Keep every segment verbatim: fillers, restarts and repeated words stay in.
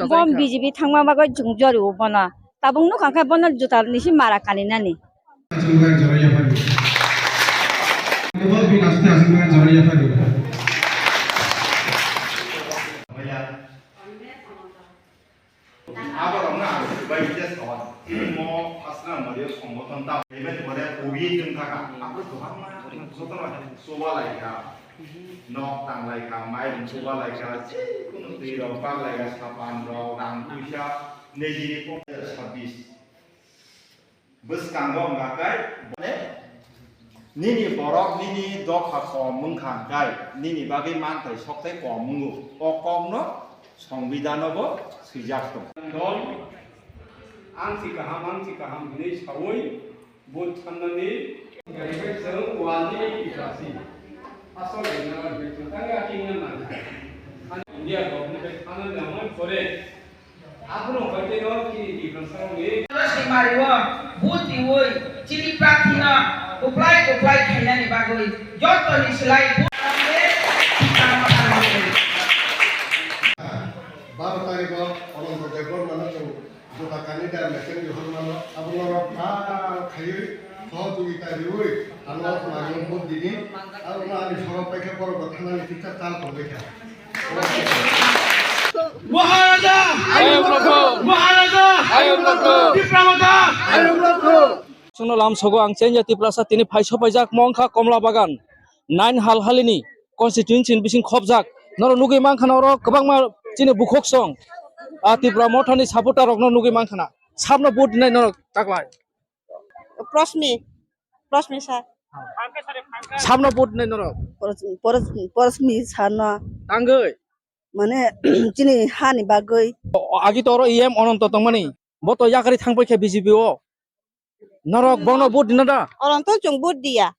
Bom B J P thangma bagwi chwng jori o bono. Tabuk nukha khe bono juta nisi mara kaninani. Aborokno ang bai khe sawan. Mo phasna morio songboton ta. Ebe pore obi jeng thaka. Abo kwbangma jotono suba laika. Nok tang laika, mai suba laika, jikunu twi rok bak laika, sapan rok, rang puisa, nejini pok sabis. Bwskango wngkha khe, mane, nini borok nini dopha kom wngkha khe, nini bagwi manthai sokthai kom wngo. O kokno Songbidano bo swijak tongo. Dol, ang si kaham, ang si kaham hinwi sawi, vote sanani, gari bai chwng wal ni ikasi. Asol ina bai chwng tanga king na nang. India government bai thana nang pore. Abono hoite no chini Tiprasarokni. Saimario, vote riwi, chini prarthino kuplai kuplai khainani bagwi jottoni slai vote. Baro tarikgo Ananto Debbarmano chwng juta kanwi da mecheng rihormano, abono norok baro khaiwi sohojogita riwi ano manwi vote didi, abono ani sorok paikha borokbo thanani tiksa chal tongbaikha. Maharaja! Ayung Rokho! Maharaja! Ayung Rokho! Tipra Motha! Ayung Rokho! Chwngno lamsogo ang Chengya Tiprasa tini phaiso paijak mongkha Komla Bagan nine Halhalini constituency ni bising khopjak. Norok nugwi mankha norok kwbangma chini bukhuk song. A Tipra Mothani supporter rokno nugwi mankha na. Sabno vote dinai norok taklai. Prosmi, Prosmi sir. Sabno vote dinai norok. Pors-, pors-, Prosmi sir no. Tangwi. Mane chini hani bagwi. O, agi to oro E M Ananto tongmani. Bo to yakari thangpai khe B J P o. Norok bono vote dina da? Ananto chwng vote diya.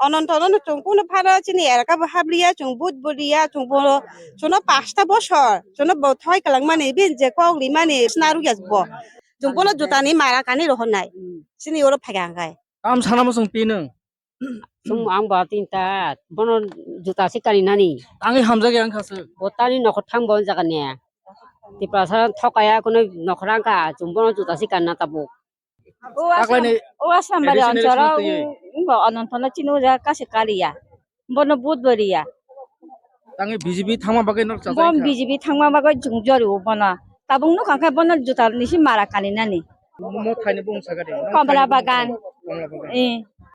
Ananto no chwng kuno phano chini elaka bo habliya, chwng vote bo diya, chwng bo, chwngno pasta bosor, chwngno bo thoi kalangmani, bin je kok rimani, sna rukya bo. Chwng bono jutani mara kani rohornai. Chini oro phaiga angkai. Tam sana mo chwng twi nwng. Chwng ang ba tinta, bono juta se kani nani. Tangwi hamjak ya wngkha se. Bo tani nokhor thang bo jaga ne. Tiprasa thokaya kuno nokhor angka, chwng bono juta se kanna tabuk. Taklaini O Asambari A D C ni onchara election twi. Wngbo Anantono chini uja kasi kaliya. Bono vote bo riya. Tangwi B J P thangma bagwi norok chajak Bom kha. B J P thangma bagwi chwng jori o bono. Tabuk nukha khe bono juta nisi mara kani nani. Mo thaini bung sakha de. Komla Bagan. Komla Bagan. Eh.